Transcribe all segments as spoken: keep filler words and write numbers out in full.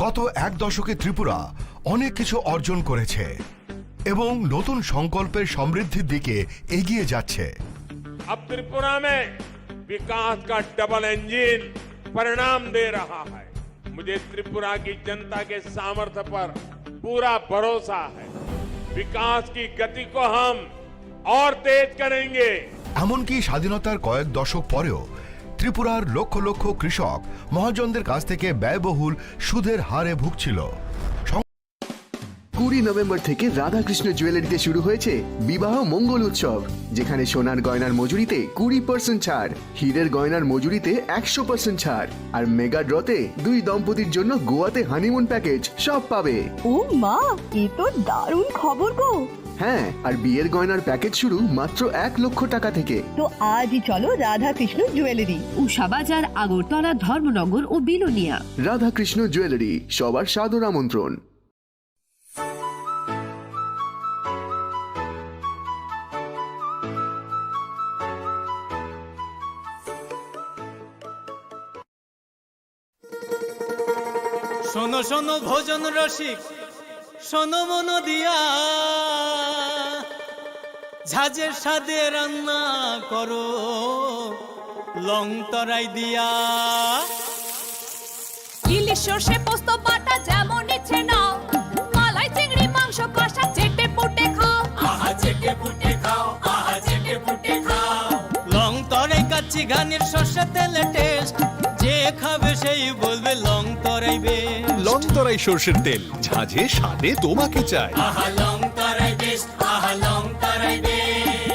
গত এক দশকে ত্রিপুরা অনেক কিছু অর্জন করেছে এবং নতুন সংকল্পের সমৃদ্ধির দিকে এগিয়ে যাচ্ছে। अब त्रिपुरा में विकास का डबल इंजन परिणाम दे रहा है। मुझे त्रिपुरा की जनता के सामर्थ्य पर पूरा भरोसा है। विकास की गति को हम और तेज करेंगे। এমনকি স্বাধীনতার কয়েক দশক পরেও ত্রিপুরার লক্ষ লক্ষ কৃষক মহাজনদের কাছ থেকে ব্যয়বহুল সুদের হারে ভুগছিল। কুড়ি নভেম্বর থেকে রাধাকৃষ্ণ জুয়েলারিতে শুরু হয়েছে বিবাহ মঙ্গল উৎসব, যেখানে সোনার গয়নার মজুরিতে কুড়ি পার্সেন্ট ছাড়, হীরের গয়নার মজুরিতে একশো পার্সেন্ট ছাড়, আর মেগা ড্রতে দুই দম্পতির জন্য গোয়াতে হানিমুন প্যাকেজ, সব পাবে। ও মা, এ তো দারুণ খবর গো। হ্যাঁ, আর বিয়ের গয়নার প্যাকেজ শুরু মাত্র এক লক্ষ টাকা থেকে। তো আজই চলো রাধাকৃষ্ণ জুয়েলারি। উষা বাজার, আগরতলা, ধর্মনগর ও বিলোনিয়া। রাধাকৃষ্ণ জুয়েলারি, সবার সাদর আমন্ত্রণ। শোনো শোনো ভোজন রসিক, শোনো মন দিয়া, ঝাঁঝের স্বাদে রান্না করো লং তরাই দিয়া। ইলিশ সর্ষে পোস্ত বাটা যেমন ইচ্ছে নাও, মালাই চিংড়ি মাংস কষা চেটে পুটে খাও। আহা চেটে পুটে খাও, আহা চেটে পুটে খাও। লং তরাই কাচ্চি ঘানির সর্ষে তেলে টেস্ট, যে খাবে সেই বলবে লং তরাই বেস্ট। লং তরাই সর্ষের তেল, ঝাঁঝে স্বাদে তোমাকে চাই। আহা লং তরাই বেস্ট, আহা লং তরাই best.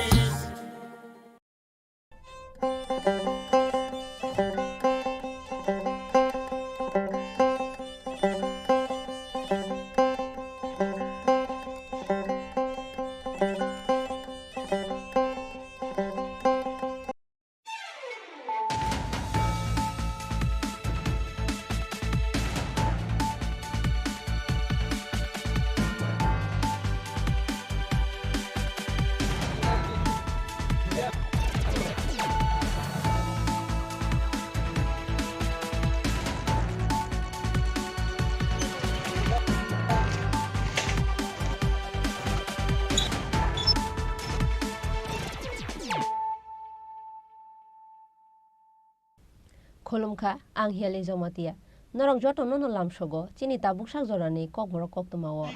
Khulumkha, ang Hiali Jamatia. Norok jotono no lamsogo chini tabuk sak jorani kokborok koktwmao.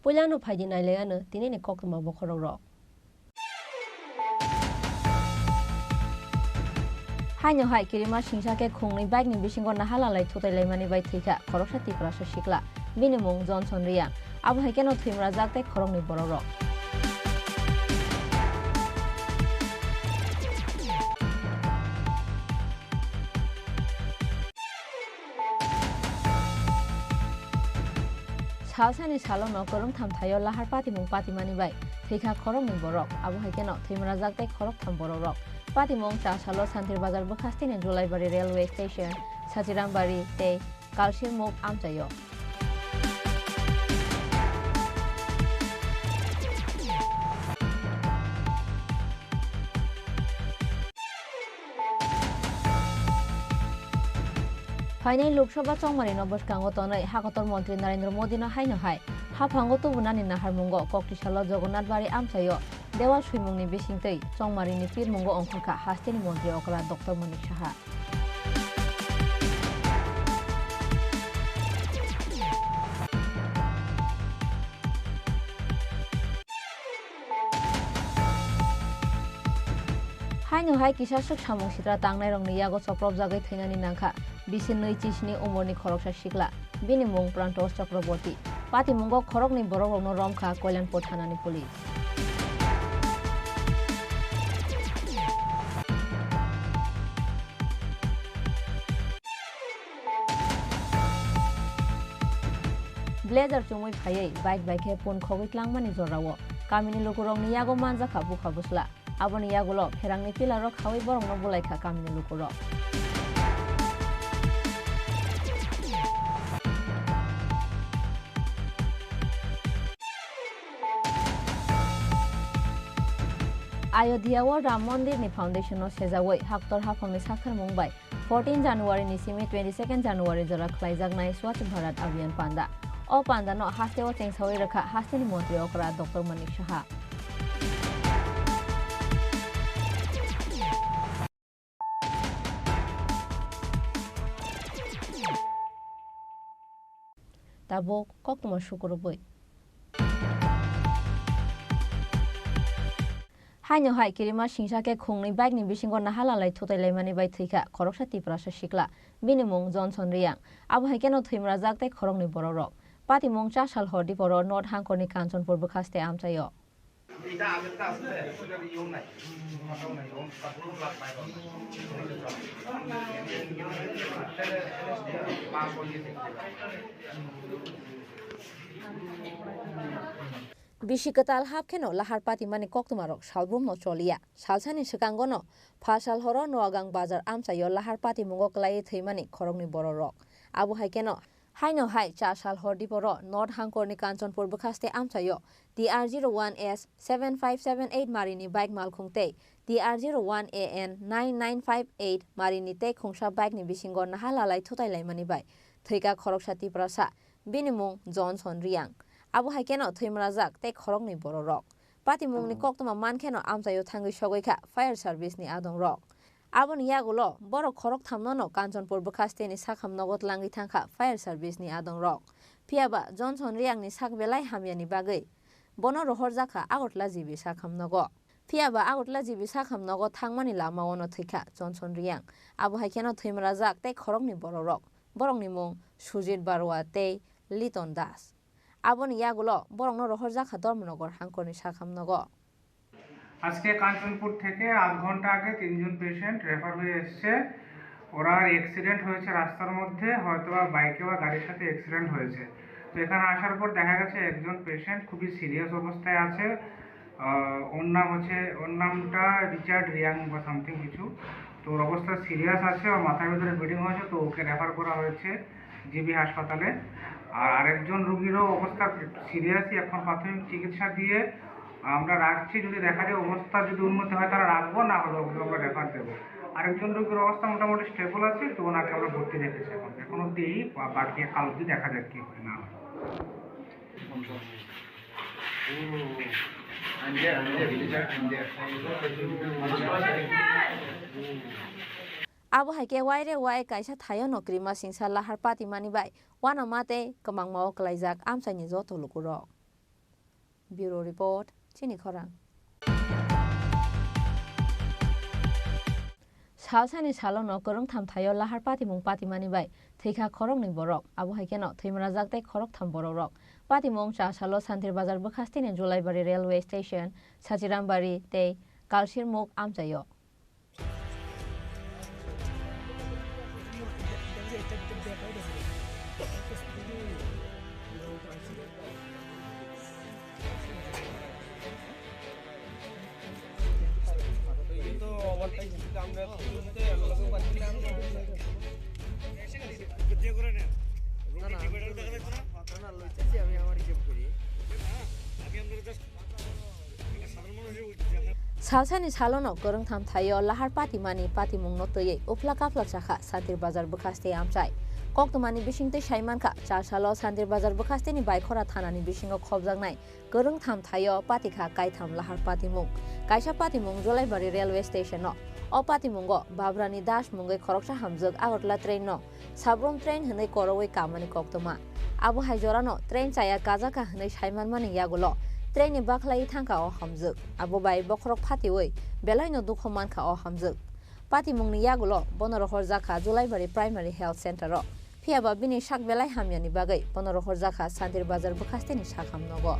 Puilano phaidi nailaiano tinini koktwma bokhorokrok. Haino hai kirima singsa khe khungnwi bike ni bisingo naha lalai thutai laimani bai thwikha khoroksa Tiprasa sikla. Bini mung Johnson Reang. Abo hai kheno thwimrajak tei khoroknwi borokrok. Salsani salono kwrwngtham thaio lahar patimung patimani bai thwikha khoroknwi borok, abo hai kheno thwimrajak tei khoroktham borokrok. Patimung cha salo Santir Bazar bwkhasteni Julaibari Railway Station, Sachirambari tei Kalsirmukh amchaio. Phainai Lok Sabha chongmarino bwskango tonwi Hakotor Montri Narendra Modino haino hai haphango tubunani naharmungo Koktisalo Jagannath Bari amchaio dewal swimungni bisingtwi chongmarini pirmungo ongkhorkha hasteni montri okra Doctor Manik Saha. Haino hai kisa swk samung sitra tangnairokni yago chopropjagwi thwinani nangkha bisi nwi chisni umorni khoroksa sikla. Bini mung Prantosh Chakraborty. Patimungo khoroknwi borokrokno romkha Kalyanpur thanani police. Blazer chumui phaiwi bike bai khe pun khogwi tlangmani jorao kamini lukurokni yago manjakha bukha bwsla. Aboni yagulo pherangni pillarrok khaui borokno bulaikha kamini lukurok. Ayodhya o Ram Mondir ni foundation no sejawi haktor haphang ni sakharmung bai fourteen January ni simi twenty-second January jora khlaijaknai Swachh Bharat Abhiyan panda. O panda no haste o chengsawi rwkha haste ni montri okra Doctor Manik Saha. Tabuk koktwma sukurubwi. Haino hai kirima singsa khe khungnwi bike ni bisingo naha lalai thutai laimani bai thwikha khoroksa Tiprasa sikla. Bini mung Johnson Reang. Abo hai kheno thwimrajak tei khoroknwi bororok. Patimung Chasal hor Diporo North Hangkorni Kanchanpur bwkhaste amchaio. Bisi kwtal hap kheno lahar patimani koktwmarok salbrumno choliya. Salsani swkangono Phasal horo Noagang bazar amchaio lahar patimungo kwlaiwi thwimani khoroknwi bororok. Abo hai kheno Haino hai Chasal hor Diporo North Hangkorni Kanchanpur bwkhaste amchaio T R zero one S seven five seven eight marini bike malkhung tei T R zero one A N nine nine five eight marini tei khungsa bike ni bisingo naha lalai thutai laimani bai thwikha khoroksa Tiprasa, bini mung Johnson Reang. Abo hai kheno thwimrajak tei khoroknwi bororok. Patimungni koktwma mankheno amchaio thangwi sogwi kha fire service ni adongrok. Aboni yagulo borok khoroktham nono Kanchanpur bwkhasteni sakham nogo tlangwi thangkha fire service ni adongrok. Phiyaba Johnson Reang ni sak belai hamyani bagwi bono rohorjakha Agartala G B sakham nogo. Phiyaba Agartala G B sakham nogo thangmani lamaono thwikha Johnson Reang. Abo hai kheno thwimrajak tei khoroknwi bororok. Borokni mung Sujit Barua tei Liton Das. Aboni yagulo borokno rohorjakha Dharmanagar Hangkorni sakham nogo. আজকে কাঞ্চনপুর থেকে আধ ঘন্টা আগে তিনজন patient refer হয়ে এসছে। ওরা অ্যাক্সিডেন্ট হয়েছে রাস্তার মধ্যে, হয়তো বা বাইকে বা গাড়ির সাথে অ্যাক্সিডেন্ট হয়েছে। তো এখানে আসার পর দেখা গেছে একজন পেশেন্ট খুবই সিরিয়াস অবস্থায় আছে। আহ, ওর নাম হচ্ছে, ওর নামটা রিচার্ড রিয়াং বা সামথিং কিছু। তো ওর অবস্থা সিরিয়াস আছে, ওর মাথার ভিতরে ব্লিডিং হয়েছে, তো ওকে রেফার করা হয়েছে জিবি হাসপাতালে। আর আরেকজন রুগীরও অবস্থা সিরিয়াসই, এখন প্রাথমিক চিকিৎসা দিয়ে আমরা রাখছি। যদি দেখা যায় অবস্থা যদি উন্নতি হয়, তাহলে রাখবো, না হলে ওকে আমরা রেফার দেবো। আরেকজন রুগীর অবস্থা মোটামুটি স্টেবল আছে, তো ওনাকে আমরা ভর্তি রেখেছি এখন। এখন অবধি এই বা-, বাকি কাল অবধি দেখা যাক কি হয় না হয়। Abo hai khe waire wai kaisa thaio no krima singsa lahar patimani bai uanama tei kwmangma o kwlaijak amchaini joto lukurok. Bureau Report, Chini Khorang. Salsani salono kwrwngtham thaio lahar patimung patimani bai thwikha khoroknwi borok, abo hai kheno thwimrajak tei khoroktham borokrok. Patimung cha salo Santir Bazar bwkhasteni Julaibari Railway Station, Sachirambari tei Kalsirmukh amchaio. Salsani salono kwrwngtham thaio lahar patimani patimungno twiwi uphla kaphla chakha Santir Bazar bwkhaste amchai. Koktwmani bisingtwi saimankha, cha salo Santir Bazar bwkhasteni Baikhora thanani bisingo khopjaknai kwrwngtham thaio patikha kaitham lahar patimung. Kaisa patimung Jolaibari Railway Station-o. O patimungo Babrani Das mungwi khoroksa hamjwk Agartala train-no Sabrum train hwnwi korogwi kamani koktwma. Abo hai jorano train chaya kajaka hwnwi saimanmani yagulo train-ni bakhlaiwi thangkha o hamjwk. Abo bai bokhorok phatiwi belaino dukhu mankha o hamjwk. Patimungni yagulo bono rohorjakha Julaibari Primary Health Center-o. Phiyaba bini sak belai hamyani bagwi bono rohorjakha Santir Bazar bwkhasteni sakham nogo.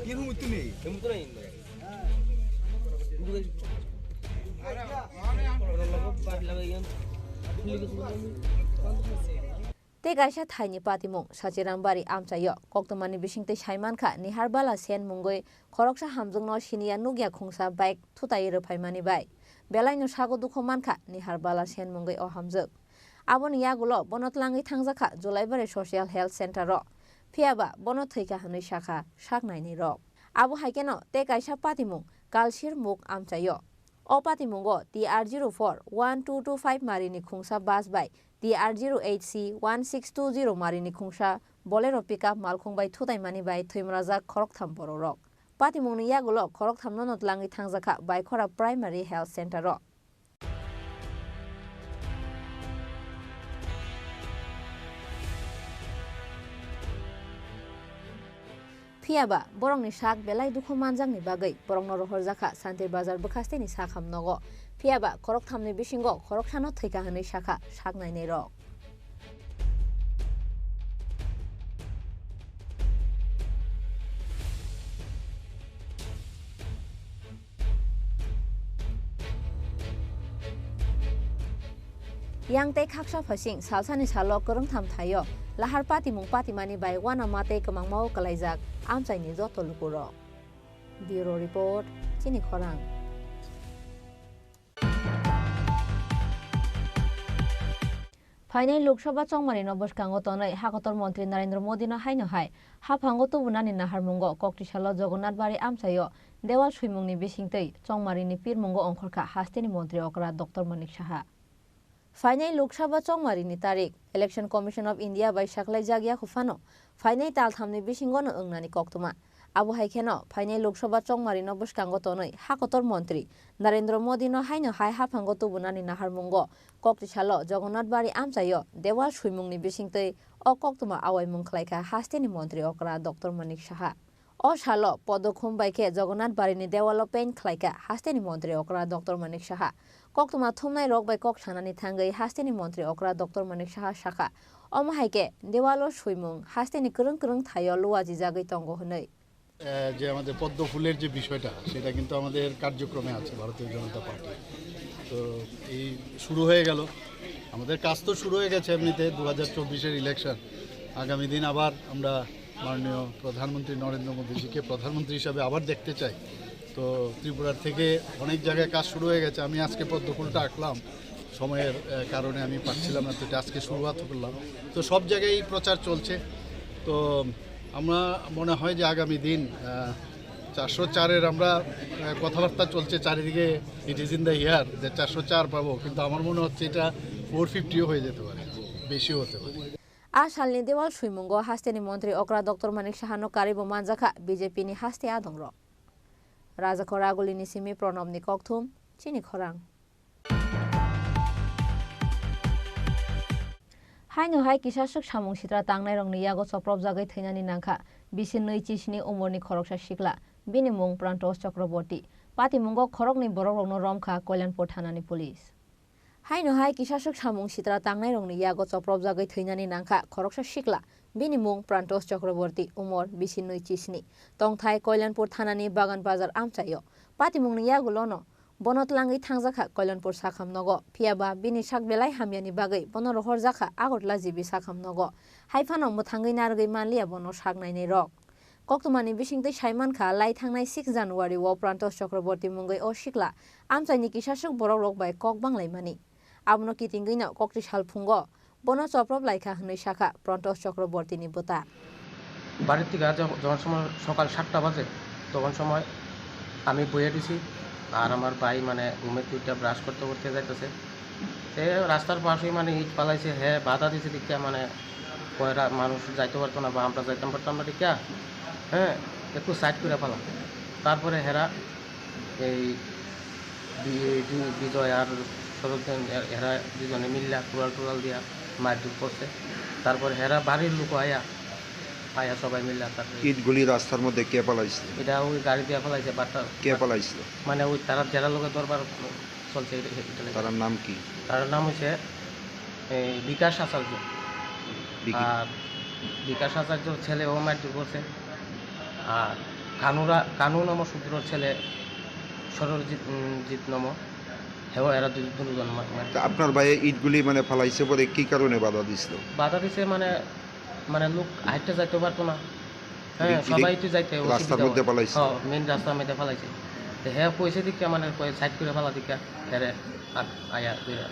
Tei kaisa thaini patimung Sachiram bari amchaio koktwmani bisingtwi saimankha Nihar Bala Sen mungwi khoroksa hamjwkno siniya nukya khungsa bike thutai rwphaimani bai. Belaino sago dukhu mankha Nihar Bala Sen mungwi o hamjwk. Aboni yagulo bono tlangwi thangjakha Julaibari Social Health Center o. Phiyaba bono thwikha hwnwi sakha sak nainai rok. Abo hai kheno tei kaisa patimung Kalsir muk amchaio. O patimungo T R zero four one two two five marini khungsa bus bai T R zero eight C one six two zero marini khungsa Bolero pickup malkhung bai thutaimani bai thwimrajak khoroktham bororok. Patimungni yagulo khorokthamno no tlangwi thangjakha Baikhora Primary Health Center o. Phiyaba borokni sak belai dukhu manjakni bagwi borokno rohorjakha Santir Bazar bwkhasteni sakham nogo. Phiyaba khorokthamni bisingo khoroksano thwikha hwnwi sakha sak nainairok. Yang tei khaksa phaising salsani salo kwrwngtham thaio lahar patimung patimani bai uanama tei kwmangmao kwlaijak amchaini joto lukurok. Bureau Report, Chini Khorang. Phainai Lok Sabha chongmarino bwskango tonwi hakotor montri Narendra Modino haino hai haphango tubunani naharmungo koktisalo Jagannath Bari amchaio dewal swimungni bisingtwi chongmarini pirmungo ongkhorkha hasteni montri okra Doctor Manik Saha. Phainai Lok Sabha chongmarini tarik Election Commission of India bai saklaijak yaku phano phainai talthamni bisingono wngnani koktwma. Abo hai kheno phainai Lok Sabha chongmarino bwskango tonwi hakotor montri Narendra Modino haino hai haphango tubunani naharmungo koktisalo Jagannath Bari amchaio dewal swimungni bisingtwi o koktwma awaimung khlaikha hasteni montri okra Doctor Manik Saha. O salo podokhum bai khe Jagannath Barini dewalo paint khlaikha hasteni montri okra Doctor Manik Saha. Koktwma thumnai rok bai kok sanani thangwi hasteni montri okra Doctor Manik Saha sakha, omo hai khe dewalo swimung hasteni kwrwng kwrwng thaio luajijagwi tongo hwnwi. আহ, যে আমাদের পদ্ম ফুলের যে বিষয়টা, সেটা কিন্তু আমাদের কার্যক্রমে আছে ভারতীয় জনতা পার্টি। তো এই শুরু হয়ে গেল, আমাদের কাজ তো শুরু হয়ে গেছে এমনিতে দু হাজার চব্বিশের ইলেকশন। আগামী দিন আবার আমরা মাননীয় প্রধানমন্ত্রী নরেন্দ্র মোদীজিকে প্রধানমন্ত্রী হিসাবে আবার দেখতে চাই। তো ত্রিপুরার থেকে অনেক জায়গায় কাজ শুরু হয়ে গেছে। আমি আজকে পদ্ম ফুলটা আঁকলাম, সময়ের, আহ, কারণে আমি পারছিলাম না, তো এটা আজকে শুরুয়াত করলাম। তো সব জায়গায় এই প্রচার চলছে। তো আমরা মনে হয় যে আগামী দিন, আহ, চারশো চারের আমরা, আহ, কথাবার্তা চলছে চারিদিকে, it is in the air, যে চারশো চার পাবো, কিন্তু আমার মনে হচ্ছে এটা ফোর ফিফটিও হয়ে যেতে পারে, বেশিও হতে পারে। A salni dewal swimungo hasteni montri okra Doctor Manik Sahano karwibo manjakha B J P ni haste adongrok. Rajakhor Agulini simi Pranobni kokthum, Chini Khorang. Haino hai kisaswk samung sitra tangnairokni yago chopropjagwi thwinani nangkha bisi nwi chisni umorni khoroksa sikla, bini mung Prantosh Chakraborty. Patimungo khoroknwi borokrokno romkha Koilanpur thanani police. Haino hai kisaswk samung sitra tangnairokni yago chopropjagwi thwinani nangkha khoroksa sikla, bini mung Prantosh Chakraborty, umor bisi nwi chisni. Tongthai Koilanpur thanani Bagan Bazar amchaio. Patimungni yagulono bono tlangwi thangjakha Koilanpur sakham nogo, phiyaba bini sak belai hamyani bagwi bono rohorjakha Agartala G B sakham nogo. Haiphano mwthangwi narwgwi manliya bono sak nainairok. Koktwmani bisingtwi saimankha, lai thangnai six January o Prantosh Chakraborty mungwi o sikla amchaini kisaswk borokrok bai kok banglaimani. Abono kitingwino kokti salphungo bono choprop laikha hwnwi sakha Prantosh Chakrabortyni bwta. বাড়ির থেকে আজ যখন সময় সকাল সাতটা বাজে, তখন সময় আমি বইয়ে দিছি, আর আমার ভাই মানে ঘুমের দুইটা ব্রাশ করতে করতে যাইতেছে। এ রাস্তার পাশেই মানে ইট ফালাইছে, হ্যাঁ, বাধা দিছে দেখিয়া মানে কয়রা মানুষ যাইতে পারতো না বা আমরা যাইতাম পারতাম না দেখিয়া, হ্যাঁ, একটু সাইড করে ফেলা। তারপরে হেরা এই বি-, বি-, বিজয় আর শরৎ এ-, এরা দুজনে মিল্লা কুড়াল টুড়াল দিয়া মারধর করছে। তারপরে হেরা বাড়ির লোক আয়া, আয়া সবাই মিল্লা তারপরে ইটগুলি রাস্তার মধ্যে কে ফালাইছিল? এটা ওই গাড়ি দিয়া ফালাইছে, বাট্টা কে ফালাইছিল? মানে ওই তারা যারা লোকের দরবার চলছে এটা, এটা। তার নাম কি? তার নাম হচ্ছে, এই, বিকাশ আচার্য। বিকি- আর বিকাশ আচার্য ছেলে ও মারধর করছে। আর কানুরা, কানু নম শূদ্রর ছেলে সররজিৎ, উম, জিৎ নম। হেও এরা দুই, দুজন মা-, মা-, তা আপনার ভাইয়ে ইটগুলি মানে ফালাইছে পরে কি কারণে বাধা দিছিল? বাধা দিছে মানে, মানে লোক হাঁটতে যাইতে পারতো না। হ্যাঁ, রি-, রি-, সবাই তো যাইতে রাস্তার অসুবিধা মধ্যে হয়। ফালাইছে? হ্যাঁ, মেইন রাস্তার মধ্যে ফালাইছে। তো হ্যাঁ, কইছে দিকে মানে কই সাইড করে ফালা দিকে, হেরে আ-, আয়া দুইরা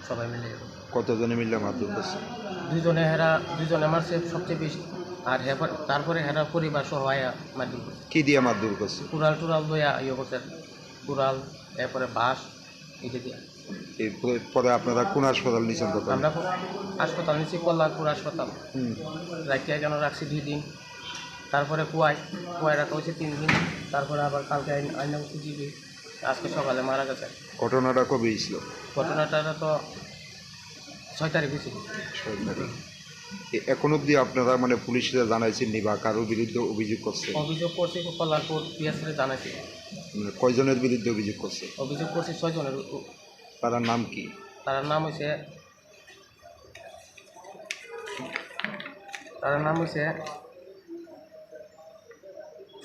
সবাই মিলে। কতজনে মিলে মারধর করছে? দুইজনে হেরা, দুইজনে মারছে সবচেয়ে বেশি। আর হেরপর, তারপরে হেরা পরিবার সহ আয়া মারধর করছে। কি দিয়ে মারধর করছে? কুড়াল টুড়াল লইয়া ইয়ে করছে। কুড়াল, এরপরে বাঁশ, এটা দিয়ে। এরপরে, পরে আপনারা কোন হাসপাতাল নিছেন তখন? আমরা কো-, হাসপাতাল নিছি কল্যাণপুর হাসপাতাল। হুম। রাখিয়া কেন রাখছি দুই দিন। তারপরে কুয়াই, কুয়াই রাখা হয়েছে তিন দিন। তারপরে আবার কালকে আইন-, আইনা হচ্ছে জিবি। আজকে সকালে মারা গেছে। ঘটনাটা কবে হয়েছিল? ঘটনাটা তো ছয় তারিখ হয়েছিল। ছয় তারিখ। এ-, এখন অবধি আপনারা মানে পুলিশে জানাইছেন নি বা কারোর বিরুদ্ধে অভিযোগ করছেন? অভিযোগ করছি কল্যাণপুর পিএসসি জানাইছি। মানে কয়জনের বিরুদ্ধে অভিযোগ করছে? অভিযোগ করছি ছয় জনের উ-, তারার নাম কি? তারার নাম হইছে, তারার নাম হইছে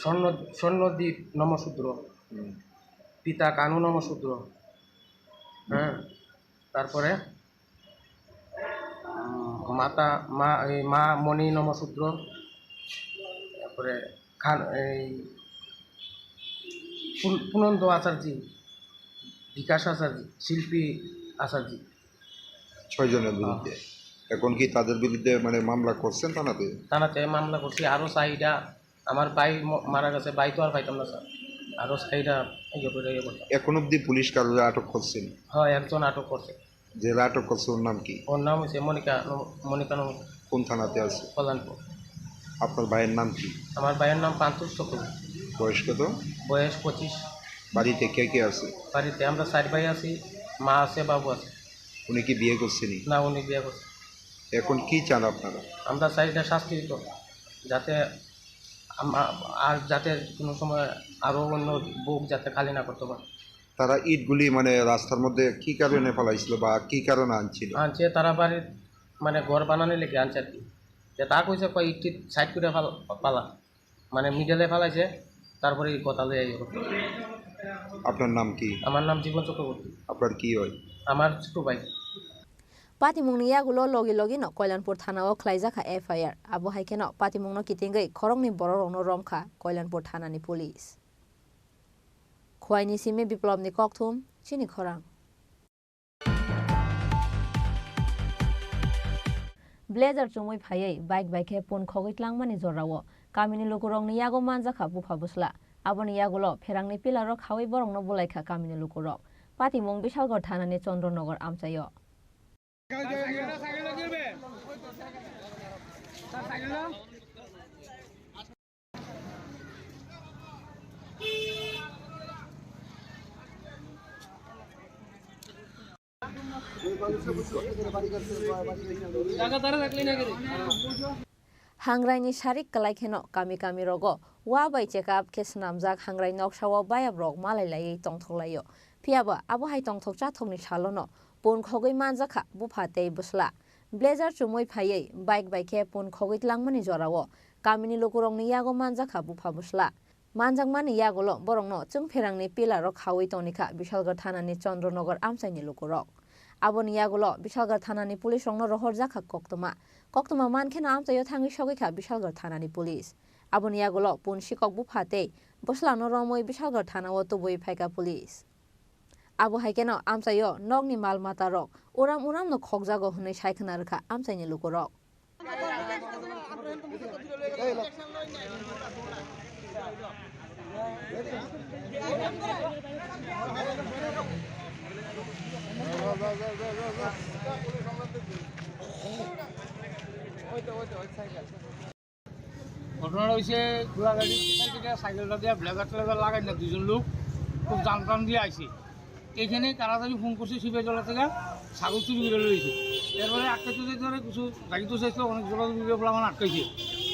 স্বর্ণ, স্বর্ণদ্বীপ নমশূদ্র, হুম। পিতা কানু নমশূদ্র, হ্যাঁ, তারপরে উম, মাতা, মা, এই মা মণি নমশূদ্র, তারপরে খান, এই পুন-, পুনন্দ আচার্য, বিকাশ আচার্য, শিল্পী আচার্য। ছয়জনের বিরুদ্ধে। হ্যাঁ। এখন কি তাদের বিরুদ্ধে মানে মামলা করছেন থানাতে? থানাতে মামলা করছি, আরো চাইটা আমার ভাই ম-, মারা গেছে, ভাই তো আর পাইতাম না, স্যার। আরো চাইটা ইয়ে করে ইয়ে করতাম। এখন অবধি পুলিশ কারোর আটক করছেন? হ্যাঁ, একজন আটক করছে। যে আটক করছে ওর নাম কি? ওর নাম হচ্ছে মনিকা ন-, মনিকা নম। কোন থানাতে আছে? কল্যাণপুর। আপনার ভাইয়ের নাম কি? আমার ভাইয়ের নাম পান্তুষ চক্রবর্তী। বয়স কত? বয়স পঁচিশ। বাড়িতে কে কে আছে? বাড়িতে আমরা চার ভাই আছি, মা আছে, বাবু আছে। উনি কি বিয়ে করছেন? না, উনি বিয়ে করছে। এখন কি চান আপনারা? আমরা চাই এটা শাস্তি দিত, যাতে আম-, আ-, আর যাতে কোনো সময় আরো অন্য বুক যাতে খালি না করতে পারে। তারা ইটগুলি মানে রাস্তার মধ্যে কি কারণে ফালাইছিল বা কি কারণে আনছিল? আনছে তারা বাড়ির মানে ঘর বানানোর লেগে আনছে আর কি। যে তা কইছে কয় ইট টিট সাইড করে ফাল-, ফালা, মানে মিডলে ফালাইছে, তারপরে এই কথা লইয়া ইয়ে করতে। আপনার নাম কি? আমার নাম জীবন চক্রবর্তী। আপনার কি হয়? আমার ছোট ভাই। Patimungni yagulo logi logi no Koilanpur thana o khlaijak kha F I R. Abo hai kheno patimung no kitingwi khoroknwi borok rok no romkha Koilanpur thana ni police. Khwai ni simi Biplop ni kokthum, chini khorang. Blazer chumui phaiwi bike bai khe pun khogwi tlangmani jorao kamini lukurokni yago manjakha bupha bwsla. Aboni yagulo pherangni pillarok khaui borokno bulaikha kamini lukurok. Patimung Bisalgor thanani Chandra Nagar amchaio. Hangraini sarik kwlai kheno kami kami rogo wa bai check up khe swnamjak hangrai noksao bayap rok malai laiwi tongthok laio. Phiya bo abo hai tongthok chathokni salono pun khogwi manjakha bupha tei bwsla. Blazer chumui phaiwi bike bai khe pun khogwi tlangmani jorao kamini lukurokni yago manjakha bupha bwsla. Manjakmani yagulo borokno chwngpherangni pillarok khaui tongnikha Bisalgor thanani Chandra Nagar amchaini lukurok. Aboni yagulo Bisalgor thanani police rokno rohorjakha koktwma. Koktwma mankheno amchaio thangwi sogwikha Bisalgor thanani police. Aboni yagulo pun sikok bupha tei bwslano romwi Bisalgor thanao tubui phaikha police. Abo hai kheno amchaio nokni mal matarok uram uramno khokjago hwnwi sai khna rwkha amchaini lukurok. ঘটনা হয়েছে গোলাঘাটি থেকে সাইকেলটা দিয়ে ব্লেজার ট্লেজার লাগাই না, দুজন লোক খুব জাম টাম দিয়ে আইছে। এখানে তাড়াতাড়ি ফোন করছে শিবের জলা থেকে ছাগল চুরি করে লইছে। এরপরে আটকাইতে যেতে ধরে কিছু গাড়ি তো চাইছিল, অনেক জোরাজুরি করে পোলাপান আটকাইছে।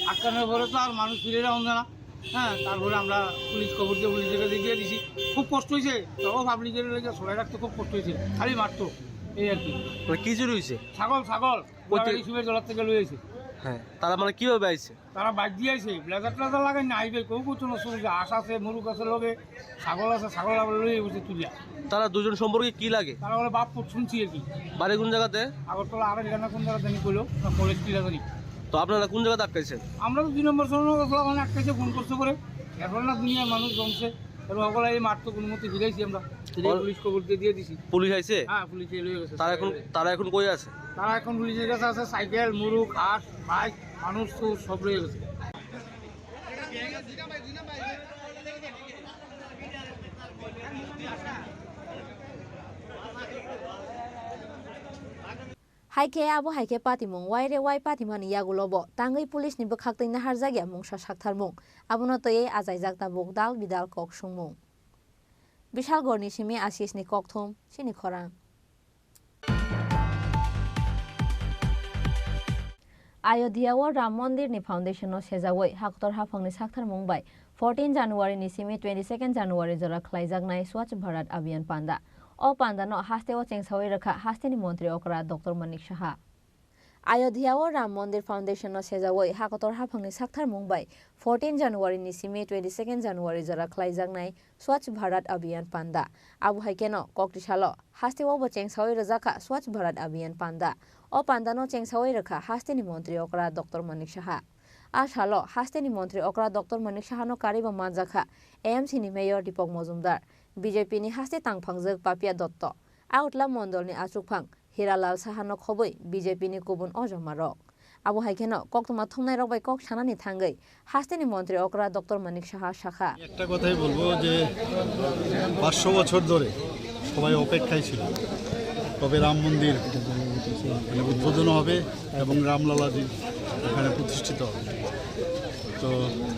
আটকানোর পরে তো আর মানুষ ফিরে যাওয়া যায় না। হ্যাঁ, তারপরে আমরা পুলিশ খবর দিয়ে পুলিশের কাছে দিয়ে দিছি। খুব কষ্ট হয়েছে, তাও পাবলিকের লেগে সবাই রাখতে খুব কষ্ট হয়েছে, খালি মারতো, এই আর কি। মানে কি চুরি হয়েছে? ছাগল, ছাগল। প্রতি- গোলাঘাটি শিবের জলার থেকে লই আইছে। হ্যাঁ, তারা মানে কিভাবে আইছে? তারা বাইক দিয়ে আইছে, ব্লেজার ট্লেজার লাগাই না আইবে, কেউ কিছু না শুনছে। হাঁস আছে, মুরগ আছে লগে, ছাগল আছে, ছাগল আবার লই গেছে তুলিয়া। তারা দুজন সম্পর্কে কি লাগে? তারা বলে বাপ পুত শুনছি আর কি। বাড়ি কোন জায়গাতে? আগরতলা আড়াইহাজার না কোন জায়গা জানি কইলো, না কলেজ টিলা জানি। তো আপনারা কোন জায়গাতে আটকাইছেন? আমরা তো দুই নম্বর সড়ক ওখানে আটকাইছে, ফোন করছে করে। এরপর না দুনিয়ার মানুষ জমছে, এবার ওগুলা এই মাঠ তো কোনো মতে ফিরাইছি আমরা। ফিরে অল- পুলিশ খবর দিয়ে, দিয়ে দিছি। পুলিশ আইছে? হ্যাঁ, পুলিশ এলো গেছে। তারা এখন, তারা এখন কই আছে? তারা এখন পুলিশের কাছে আছে, সাইকেল, মুরগ, হাঁস, বাইক, মানুষ তো সব রয়ে গেছে। Hai khe abo hai khe patimung, waire wai patimani yagulo bo tangwi police ni bwkhak twi naharjakya mungsa saktharmung. Abono twiwi achaijak tabuk dal bidal kok songmung. Bishalgarh ni simi Ashish ni kokthum, chini khorang. Ayodhya o Ram Mondir ni foundation no sejawi hakotor haphang ni saktharmung bai fourteen January ni simi twenty second January jora khlaijaknai Swachh Bharat Abhiyan panda. O panda no haste o chengsawi rwkha haste ni montri okra Doctor Manik Saha. Ayodhya o Ram Mondir foundation no sejawi hakotor haphang ni saktharmung bai fourteen January ni simi twenty second January jora khlaijaknai Swachh Bharat Abhiyan panda. Abo hai kheno kokti salo haste o bo chengsawi rwjakha Swachh Bharat Abhiyan panda. O panda no chengsawi rwkha haste ni montri okra Doctor Manik Saha. A salo haste ni montri okra Doctor Manik Saha no karwi bo manjakha A M C ni mayor Deepak Majumdar, B J P ni haste tangphangjak Papia Dotto, Agartala mondol ni achukphang Hiralal Saha no khobwi B J P ni kubun ojama rok. Abo hai kheno koktwma thumnai rok bai kok sanani thangwi haste ni montri okra Doctor Manik Saha sakha. একটা কথাই বলবো যে পাঁচশো বছর ধরে সবাই অপেক্ষায় ছিল, কবে রাম মন্দির মানে উদ্বোধন হবে এবং রামলালাজি এখানে প্রতিষ্ঠিত হবে। তো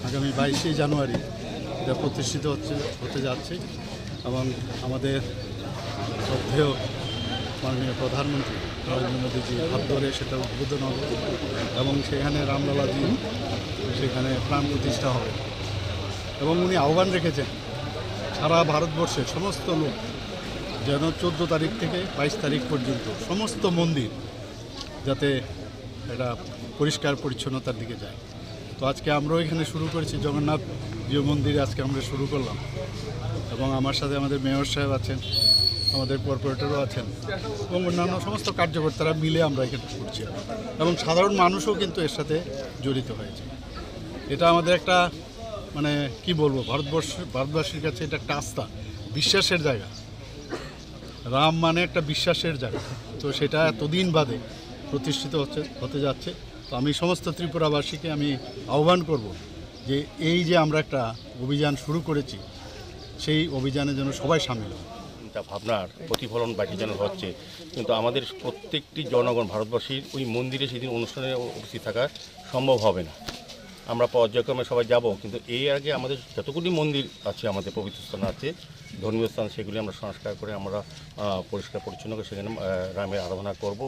আগামী বাইশে জানুয়ারি এটা প্রতিষ্ঠিত হচ্ছে, হতে যাচ্ছে এবং আমাদের শ্রদ্ধেয় মাননীয় প্রধানমন্ত্রী নরেন্দ্র মোদীজি হাত ধরে সেটা উদ্বোধন হবে এবং সেখানে রামলালাজি সেখানে প্রাণ প্রতিষ্ঠা হবে। এবং উনি আহ্বান রেখেছেন সারা ভারতবর্ষের সমস্ত লোক যেন চোদ্দ তারিখ থেকে বাইশ তারিখ পর্যন্ত সমস্ত মন্দির যাতে এটা পরিষ্কার পরিচ্ছন্নতার দিকে যায়। তো আজকে আমরাও এখানে শুরু করেছি, জগন্নাথ জিউ মন্দিরে আজকে আমরা শুরু করলাম এবং আমার সাথে আমাদের মেয়র সাহেব আছেন, আমাদের কর্পোরেটরও আছেন এবং অন্যান্য সমস্ত কার্যকর্তারা মিলে আমরা এখানে করছি এবং সাধারণ মানুষও কিন্তু এর সাথে জড়িত হয়েছে। এটা আমাদের একটা মানে কি বলবো, ভারতবর্ষ, ভারতবাসীর কাছে এটা একটা আস্থা, বিশ্বাসের জায়গা। রাম মানে একটা বিশ্বাসের জায়গা, তো সেটা এতদিন বাদে প্রতিষ্ঠিত হচ্ছে, হতে যাচ্ছে। তো আমি সমস্ত ত্রিপুরাবাসীকে আমি আহ্বান করব যে এই যে আমরা একটা অভিযান শুরু করেছি, সেই অভিযানে যেন সবাই সামিল হন। চিন্তা ভাবনার প্রতিফলন বাইশে জানুয়ারি হচ্ছে, কিন্তু আমাদের প্রত্যেকটি জনগণ ভারতবাসীর ওই মন্দিরে সেদিন অনুষ্ঠানে উপস্থিত থাকা সম্ভব হবে না। আমরা পর্যায়ক্রমে সবাই যাব, কিন্তু এই আগে আমাদের যতগুলি মন্দির আছে, আমাদের পবিত্র স্থান আছে, ধর্মীয় স্থান, সেগুলি আমরা সংস্কার করে আমরা আহ, পরিষ্কার পরিচ্ছন্ন করে সেখানে আহ, রামের আরাধনা করব,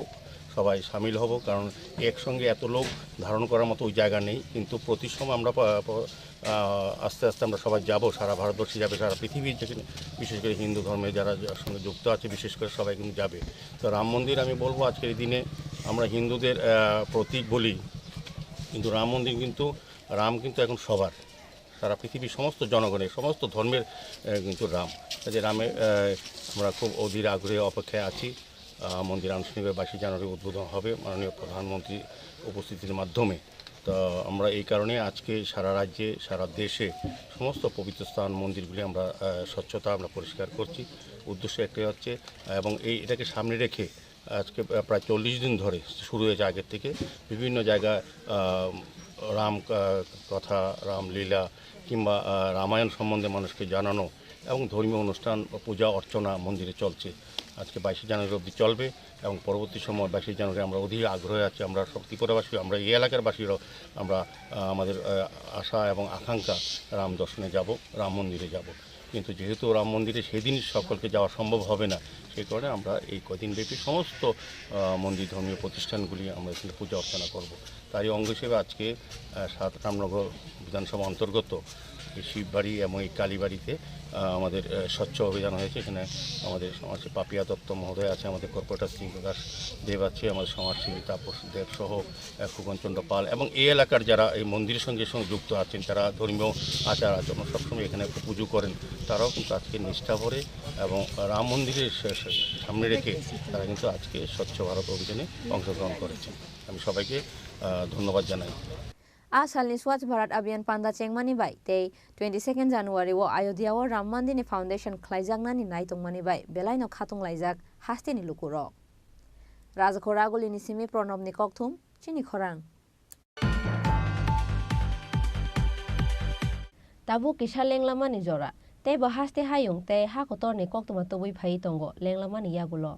সবাই সামিল হব। কারণ একসঙ্গে এত লোক ধারণ করার মতো ওই জায়গা নেই, কিন্তু প্রতি সময় আমরা প- প- আহ, আস্তে আস্তে আমরা সবাই যাব, সারা ভারতবর্ষে যাবে, সারা পৃথিবীর যেখানে বিশেষ করে হিন্দু ধর্মে যারা যার সঙ্গে যুক্ত আছে বিশেষ করে সবাই কিন্তু যাবে। তো রাম মন্দির আমি বলবো আজকের এই দিনে আমরা হিন্দুদের আহ, প্রতীক বলি, কিন্তু রাম মন্দির কিন্তু, রাম কিন্তু এখন সবার, সারা পৃথিবীর সমস্ত জনগণের, সমস্ত ধর্মের আহ, কিন্তু রাম। কাজে রামে আহ, আমরা খুব অধীর আগ্রহে অপেক্ষায় আছি। আহ, মন্দির আনুষ্ঠানিকভাবে বাইশে জানুয়ারি উদ্বোধন হবে মাননীয় প্রধানমন্ত্রী উপস্থিতির মাধ্যমে। তো আমরা এই কারণে আজকে সারা রাজ্যে, সারা দেশে সমস্ত পবিত্র স্থান, মন্দিরগুলি আমরা আহ, স্বচ্ছতা আমরা পরিষ্কার করছি। উদ্দেশ্য একটাই হচ্ছে, এবং এই এটাকে সামনে রেখে আজকে প্রায় চল্লিশ দিন ধরে শুরু হয়েছে আগের থেকে বিভিন্ন জায়গায় আহ, রাম আহ, কথা, রামলীলা কিংবা আহ, রামায়ণ সম্বন্ধে মানুষকে জানানো এবং ধর্মীয় অনুষ্ঠান, পূজা অর্চনা মন্দিরে চলছে। আজকে বাইশে জানুয়ারি অবধি চলবে এবং পরবর্তী সময় বাইশে জানুয়ারি আমরা অধীর আগ্রহে আছি, আমরা সব ত্রিপুরাবাসী, আমরা এই এলাকার বাসীরাও আমরা আহ, আমাদের আহ, আশা এবং আকাঙ্ক্ষা রাম দর্শনে যাব, রাম মন্দিরে যাব। কিন্তু যেহেতু রাম মন্দিরে সেদিন সকলকে যাওয়া সম্ভব হবে না, সেই কারণে আমরা এই কদিন ব্যাপী সমস্ত আহ, মন্দির ধর্মীয় প্রতিষ্ঠানগুলি আমরা এখানে পূজা অর্চনা করব। তারই অঙ্গ হিসেবে আজকে আহ, সাত রামনগর বিধানসভা অন্তর্গত এই শিববাড়ি এবং এই কালীবাড়িতে, আহ, আমাদের, আহ, স্বচ্ছ অভিযান হয়েছে। এখানে আমাদের সমাজসেবী পাপিয়া দত্ত মহোদয় আছে, আমাদের কর্পোরেটর সিংহ দাস দেব আছে, আমাদের সমাজসেবী তাপস দেব সহ, আহ, খোকন চন্দ্র পাল এবং এই এলাকার যারা এই মন্দিরের সঙ্গে সংযুক্ত আছেন, তারা ধর্মীয় আচার আচরণ সবসময় এখানে পুজো করেন, তারাও কিন্তু আজকে নিষ্ঠা ভরে এবং রাম মন্দিরের সে-, সে-, সামনে রেখে তারা কিন্তু আজকে স্বচ্ছ ভারত অভিযানে অংশগ্রহণ করেছেন। আমি সবাইকে, আহ, ধন্যবাদ জানাই। A salni Swachh Bharat Abhiyan panda chengmani bai tei twenty second January o Ayodhya o Ram Mandir ni foundation khlaijaknani nai tongmani bai belaino khatung laijak hasteni lukurok. Rajakhor Agulini simi Pranab ni kokthum, chini khorang. Tabuk kisa lenglamani jora, tei bo haste hayung tei ha kotorni koktwma tubui phaiwi tongo lenglamani yagulo.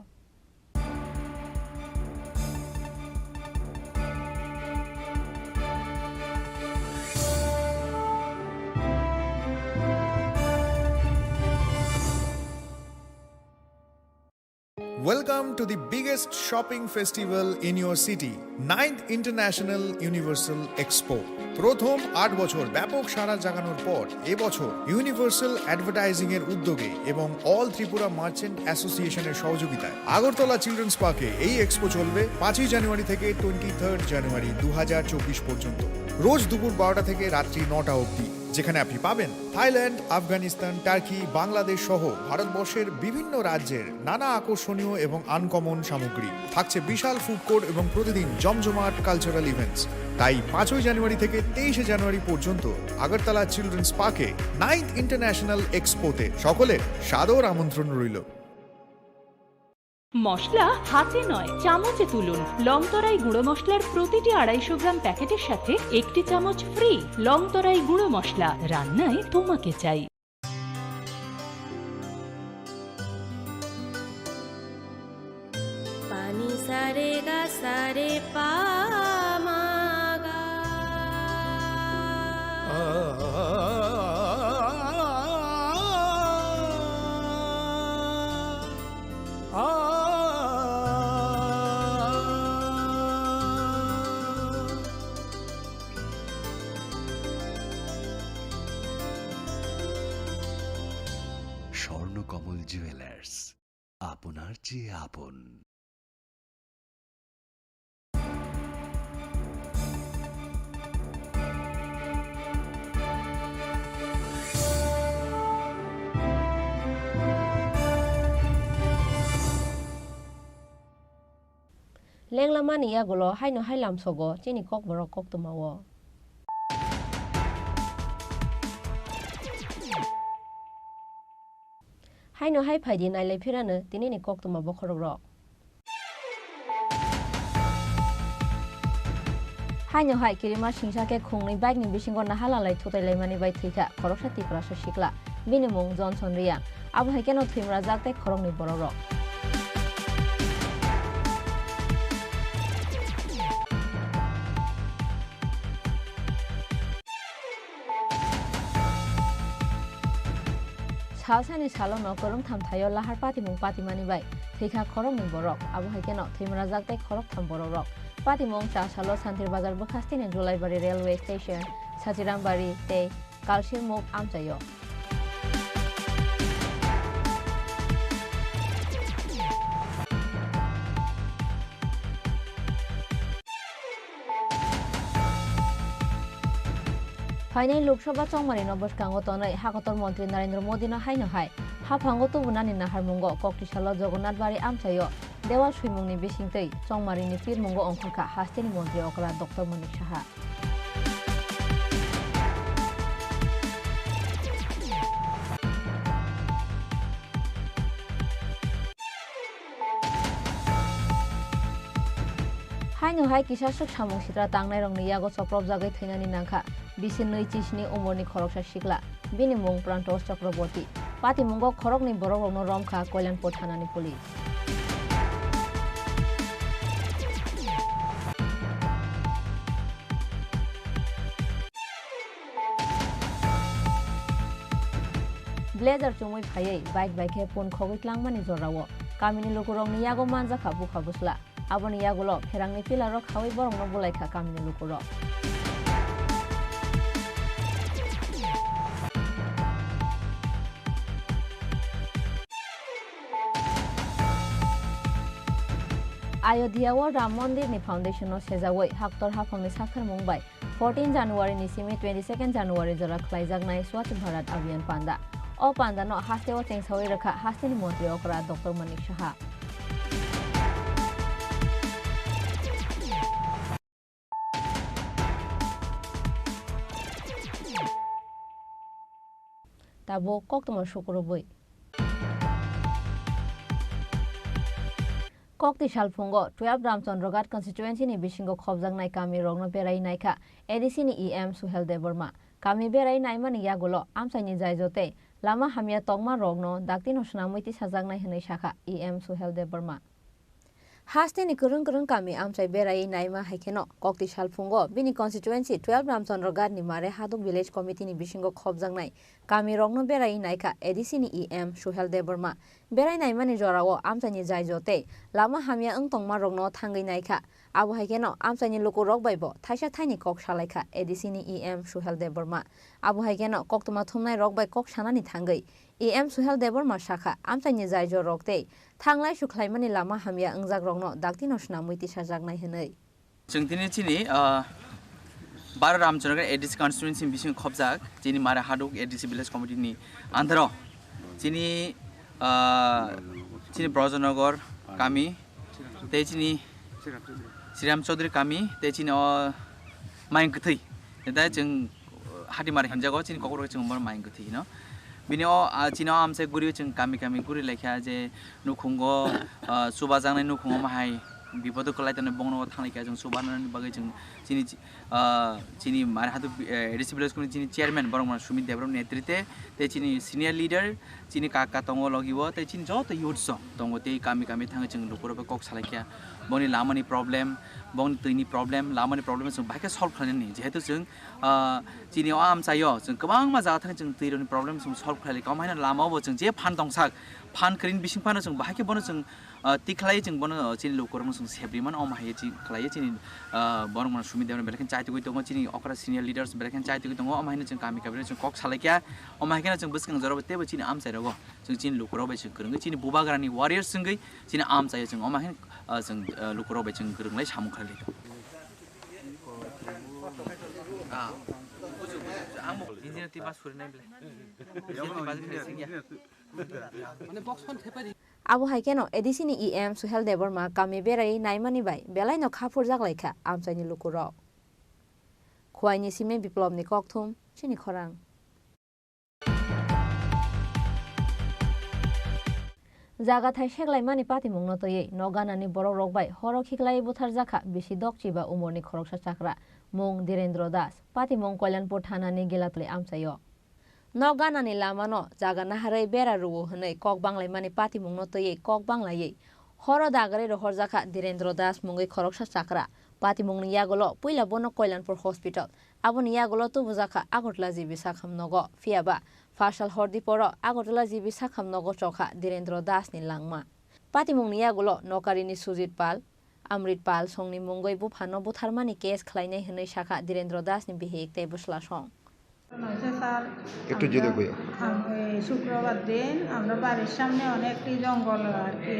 Welcome to the biggest shopping festival in your city, ninth International Universal Expo. প্রথম আট বছর ব্যাপক সাড়া জাগানোর পর এবছর universal advertising এর উদ্যোগে এবং অল ত্রিপুরা মার্চেন্ট অ্যাসোসিয়েশনের সহযোগিতায় আগরতলা চিলড্রেন্স পার্কে এই এক্সপো চলবে পাঁচই জানুয়ারি থেকে টোয়েন্টি থার্ড জানুয়ারি দু হাজার চব্বিশ পর্যন্ত, রোজ দুপুর বারোটা থেকে রাত্রি নটা অবধি, যেখানে আপনি পাবেন থাইল্যান্ড, আফগানিস্তান, টার্কি, বাংলাদেশ সহ ভারতবর্ষের বিভিন্ন রাজ্যের নানা আকর্ষণীয় এবং আনকমন সামগ্রী। থাকছে বিশাল ফুড কোর্ট এবং প্রতিদিন জমজমাট কালচারাল ইভেন্টস। তাই পাঁচই জানুয়ারি থেকে তেইশে জানুয়ারি পর্যন্ত আগরতলা চিলড্রেন্স পার্কে নাইন্থ ইন্টারন্যাশনাল এক্সপোতে সকলের সাদর আমন্ত্রণ রইল। মশলা হাতে নয়, চামচে তুলুন। লংতরাই গুঁড়ো মশলার প্রতিটি আড়াইশো গ্রাম প্যাকেটের সাথে একটি চামচ ফ্রি। লংতরাই গুঁড়ো মশলা, রান্নায় তোমাকে চাই। Pani sa re ga sa re pa ma ga. Swarnakamal jewellers, আপনার চেয়ে আপন। Lenglamani yagulo haino hai lamsogo chini kokborok koktwmao. Haino hai phaidi nailai phirano tinini koktwma bokhorokrok. Haino hai kirima singsa khe khungnwi bike ni bisingo nahalalai thutailaimani bai thwikha khoroksa Tiprasa sikla. Bini mung Johnson Reang. Abo hai kheno thwimrajak tei khoroknwi borokrok. Salsani salono kwrwngtham thaio lahar patimung patimani bai thwikha khoroknwi borok. Abo hai kheno thwimrajak tei khoroktham borokrok. Patimung cha salo Santir Bazar bwkhasteni Julaibari Railway Station, Sachirambari tei Kalsirmuk amchaio. Phainai Lok Sabha chongmarino bwskango tonwi hakotor montri Narendra Modino haino hai haphango tubunani naharmungo koktisalo Jagannath Bari amchaio dewal swimungni bisingtwi chongmarini pirmungo ongkhorkha hasteni montri okra Doctor Manik Saha. Haino hai kisa swk samung sitra tangnairokni yago chopropjagwi thwinani nangkha bisi nwi chisni umorni khoroksa sikla. Bini mung Prantos Chakraborty. Patimungo khoroknwi borokrokno romkha Koilanpur thanani police. Blazer chumui phaiwi bike bai khe pun khogwi tlangmani jorao kamini lukurokni yago manjakha bupha bwsla. Aboni yagulo pherangni pillarok khaui borokno bulaikha kamini lukurok. Ayodhya o Ram Mondir ni foundation no sejawi haktor haphang ni sakharmung bai fourteen January ni simi twenty second January jora khlaijaknai Swachh Bharat Abhiyan panda. O panda no haste o chengsawi rwkha haste ni montri okra Doctor Manik Saha. Tabuk koktwma sukurubwi. Kokti salphungo twelve Ramchandraghat constituency ni bisingo khopjaknai kami rokno berai naikha A D C ni E M Suhel Debbarma. Kami berai naimani yagulo amchaini jaijo tei lama hamya tongma rokno daktino swnamwi tisajaknai hwnwi sakha E M Suhel Debbarma. Hasteni kwrwng kwrwng kami amchai beraiwi naima hai kheno kokti salphungo bini constituency twelve Ramchandraghat ni Mare Haduk Village Committee ni bisingo khopjaknai kami rokno beraiwi naikha A D C ni E M Suhel Debbarma. Berai naimani jorao amchaini jaijo tei lama hamya wng tongma rokno thangwi naikha. Abo hai kheno amchaini lukurok bai bo thaisa thaini kok salaikha A D C ni E M Suhel Debbarma. Abo hai kheno koktwma thumnai rok bai kok sanani thangwi E M Suhel Debbarma sakha, amchaini jaijo rok tei thanglai sukhlaimani lama hamya wngjakrokno daktino swnamwi tisajaknai hwnwi. Chwng tini chini, ah, baro Ramchandraghat A D C constituency ni bisingo khopjak chini Mare Haduk A D C village committee ni under o chini, ah, chini Brojanagar kami tei chini Sriram Chaudhary kami tei chini o Mayung Kwthwi. Tei chwng Hatimar hinjago, chini kokrok chwng bono Mayung Kwthwi hino. Bini o, ah, chini o amchai guri chwng kami kami guri laikha je nukhungo, ah, chubajaknai nukhungo mahai bipodo kwlai tongnai bongno thanglai kha chwng chubanani bagwi chwng chini, ah, chini Mare Haduk, eh, A D C village committee chini chairman borok mano Sumit Debbarma netrite tei chini senior leader chini kaka tongo logi o tei chini joto youth rok tongo tei kami kami thangwi chwng lukurok bai kok salai kha boni lamani problem, boni twini problem, lamani problem chwng bahai khe solve khlainani jehetu chwng Ah, chini o amchaio chwng kwbangma jaga thangwi chwng twirokni problem chwng solve khlai lai. Omo haino lama o bo chwng je phan tongsak, phan kwrwini bising phano chwng bahai khe bono chwng, ah, tikhlai chwng bono, ah, chini lukurokno chwng sebri mano. Omo hai chini khlai chini, ah, borok mano Sumit Debbarma belai khe chaitugwi tongo, chini okra senior leaders belai khe chaitugwi tongo. Omo haino chwng kami kami chwng kok salai kha. Omo hai kheno chwng bwskang jorao teibo chini amchai rogo chwng chini lukurok bai chwng kwrwngwi chini bubagrani warriors wngwi chini amchaio chwng omo hai, ah, chwng, ah, lukurok bai chwng kwrwnglai samung khlai lai. Abo hai kheno A D C ni E M Suhel Debbarma kami berai naimani bai belai no kha phurjak lai kha amchaini lukurok. Khwai ni simi Biplop ni kokthum chini khorang. Jaga thai seklaimani patimungno twiwi nok ganani borokrok bai horo khiklaiwi butharjakha bisi dokchiba umorni khoroksa chakra, mung Direndra Das, patimung Kalyanpur thanani Gelatali amchaio. Nok ganani lamano jaga naharwi bera rwo hwnwi kok banglaimani patimungno twiwi kok banglaiwi horo dagarwi rohorjakha Direndra Das mungwi khoroksa chakra. Patimungni yagulo puila bono Kalyanpur Hospital, aboni yagulo tubujakha Agartala G B sakham nogo, phiyaba Farsal hor diporo Agartala G B sakham nogo chokha Direndra Das ni langma. Patimungni yagulo nokarini Sujit Pal, Amrit Pal songni mungwi buphano butharmani case khlainai hwnwi sakha Direndra Das ni bihik tei bwsla song. একটু জোরে কইও। আম-, এই শুক্রবার দিন আমরা বাড়ির সামনে অনেক একটি জঙ্গল আর কি,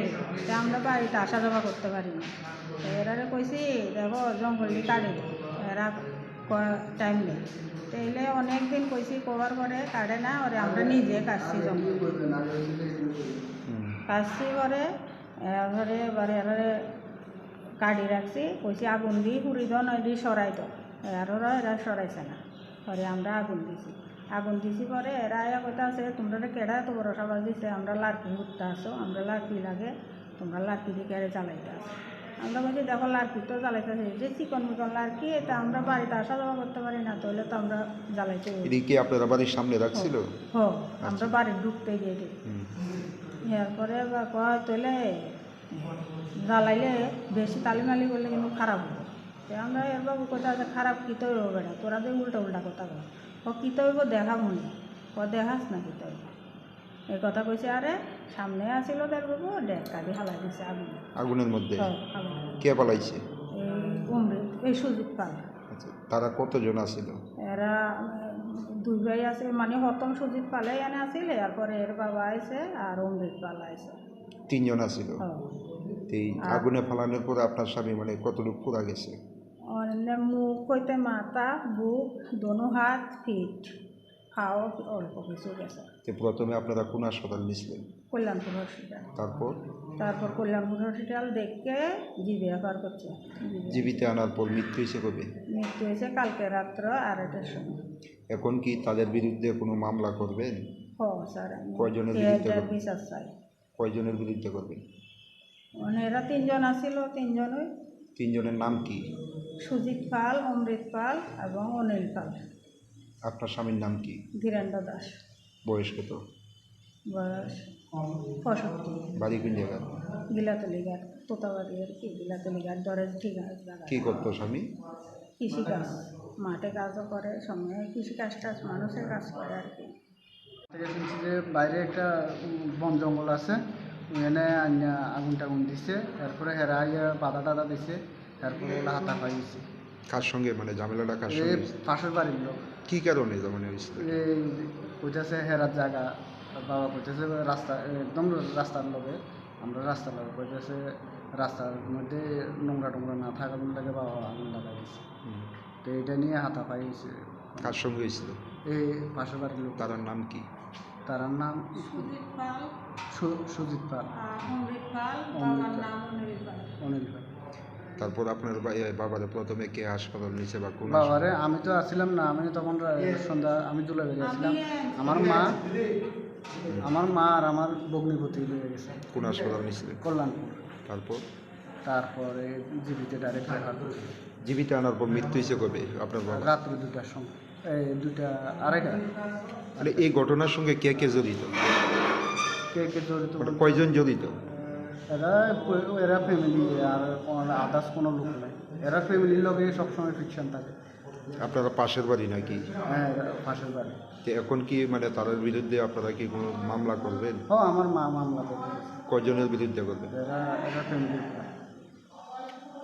তা আমরা বাড়িতে আসা যাওয়া করতে পারি না। তো এরারে কইছি, "দেখো, জঙ্গলটি কাটি দাও।" এরা কয়, "টাইম নেই।" তাইলে অনেক দিন কইছি, কবার পরে কাটে না, ওরে আমরা নিজে কাটছি জঙ্গল। হুম। কাটছি পরে, এরপরে এবার এরারে কাটি রাখছি, কইছি, "আগুন দি পুড়ি দাও, নয় দি সরাই দাও।" এরারও এরা সরাইছে না। পরে আমরা আগুন দিছি। আগুন দিছি পরে এরা আয়া কইতাছে, "তোমরা কেডা এত বড় সাবাস দিছে? আমরা লার্কি উঠতে আসো, আমরা লার্কি লাগে।" তোমরা লার্কি দিয়ে কেড়ে জ্বালাইতে আসো। আমরা বলছি, "দেখো, লার্কি তো জ্বালাইতে আসে, যে চিকন মিকন লার্কি, এটা আমরা বাড়িতে আসা যাওয়া করতে পারি না, তাহলে তো আমরা জ্বালাইতে পারি।" এটা কি আপনারা বাড়ির সামনে রাখছিল? হ, হ, আমরা আচ্ছা। বাড়ি ঢুকতে গিয়ে দেখি। হুম। এরপরে বা কয়, "তাহলে জ্বালাইলে বেশি তালিমালি করলে কিন্তু খারাপ হবে।" তো আমরা এর বাবু কোথায় আছে, "খারাপ কি তো হবে না, তোরা তো উল্টা উল্টা কথা বল।" ও কি তো হইব দেখা মনে, ও দেখাস না কি তো হইব। এই কথা কইছে, আরে সামনে আছিল তার বাবু, ডেক্কা দিয়ে হালাই দিছে আগুন। আগুনের মধ্যে? হ্যাঁ, আগুন। কে পালাইছে? এই অমৃত, এই সুজিত পাল। আচ্ছা, তারা কতজন আছিল? এরা, উম, দুই ভাই আছে, মানে প্রথম সুজিত পালে এনে আছিল, এরপরে এর বাবা আইছে আর অমৃত পাল আইছে। তিনজন আছিল? হ্যাঁ। এই আর আগুনে ফালানোর পরে আপনার স্বামী মানে কতটুকু পুড়া গেছে? মানে মুখ হইতে মাথা, বুক, দোনো হাত, পিঠ, পাও অল্প কিছু গেছে। তো প্রথমে আপনারা কোন হাসপাতাল নিছিলেন? কল্যাণপুর হসপিটাল। তারপর? তারপর কল্যাণপুর হসপিটাল দেখে জিবি রেফার করছে। জিবি। জিবিতে আনার পর মৃত্যু হয়েছে কবে? মৃত্যু হয়েছে কালকে রাত্র আড়াইটার সময়। এখন কি তাদের বিরুদ্ধে কোনো মামলা করবেন? হ্যাঁ, স্যার, আমি কয়জনের বিরুদ্ধে এটার করবেন? বিচার চাই। কয়জনের বিরুদ্ধে করবেন? মানে এরা তিনজন আছিল, তিনজনই। তিনজনের নাম কি? সুজিত পাল, অমৃত পাল এবং অনিল পাল। আপনার স্বামীর নাম কি? ধীরেন্দ্র দাস। বয়স কত? বয়স পঁয়ষট্টি। বাড়ি কোন জায়গা? গিলাতলি ঘাট, তোতাবাড়ি আর কি, গিলাতলি ঘাট, দরের ঠিক আছে জায়গা। কি করতো স্বামী? কৃষি কাজ, মাঠে কাজও করে, সঙ্গে কৃষি কাজ টাজ, মানুষের কাজ করে আর কি। থেকে শুনছি যে বাইরে একটা, উম, বন জঙ্গল আছে, ওখানে আইনা আগুন টাগুন দিছে, এরপরে হেরা আইয়া বাধা টাধা দিছে, এরপরে ওলা হাতাফাই হয়েছে। কার সঙ্গে, মানে, ঝামেলাটা কার এই সঙ্গে হয়েছে? পাশের বাড়ির লোক। কি কারণে ঝামেলা হয়েছিল? এই কইতাছে হেরার জায়গা, বাবা কইতাছে রাস্তা, একদম রাস্তার লগে, আমরা রাস্তার লগে, কইতাছে রাস্তার মধ্যে নোংরা টোংরা না থাকার লাগে বাবা আগুন লাগাই দিছে। হুম। তো এটা নিয়ে হাতাফাই হয়েছে। কার সঙ্গে হয়েছিল? এই পাশের বাড়ির লোক। তার নাম কি? তার নাম সুজিত পাল। সু-, সুজিত পাল। আর অমৃত পাল, অমৃত বাবার পাল। নাম অনিল পাল। অনিল পাল। তারপর আপনার বা-, এ, বাবারে প্রথমে কে হাসপাতাল নিছে বা কোন বাবারে হাসপাতাল? আমি তো আসছিলাম না, আমি তখন রা-, সন্ধ্যা, আমি দুলাবাড়ি আসলাম। আমি আমার মা, আমার মা আর আমার ভগ্নিপতি নিয়ে গেছে। কোন হাসপাতাল নিছিলেন? কল্যাণপুর। তারপর? তারপরে জিবিতে ডাইরেক্ট রেফার করছে। জিবিতে আনার পর মৃত্যু হয়েছে কবে আপনার বাবা? রাত্রে দুটার সময়, এই দুটা, আড়াইটা। মানে এই ঘটনার সঙ্গে কে কে জড়িত? কে কে জড়িত মানে বলতে কয়জন জড়িত? এরা প-, এরা ফ্যামিলি, আর কোনো আদার্স কোনো লোক নাই। এরা ফ্যামিলির লগে সবসময় ফিকশন থাকে। আপনারা পাশের বাড়ি নাকি? হ্যাঁ, এরা পাশের বাড়ি। তো এখন কি মানে তাদের বিরুদ্ধে আপনারা কি কোনো মামলা করবেন? ও, আমার মা মামলা করবে। কয়জনের বিরুদ্ধে করবেন? এরা, এরা ফ্যামিলির পুরা।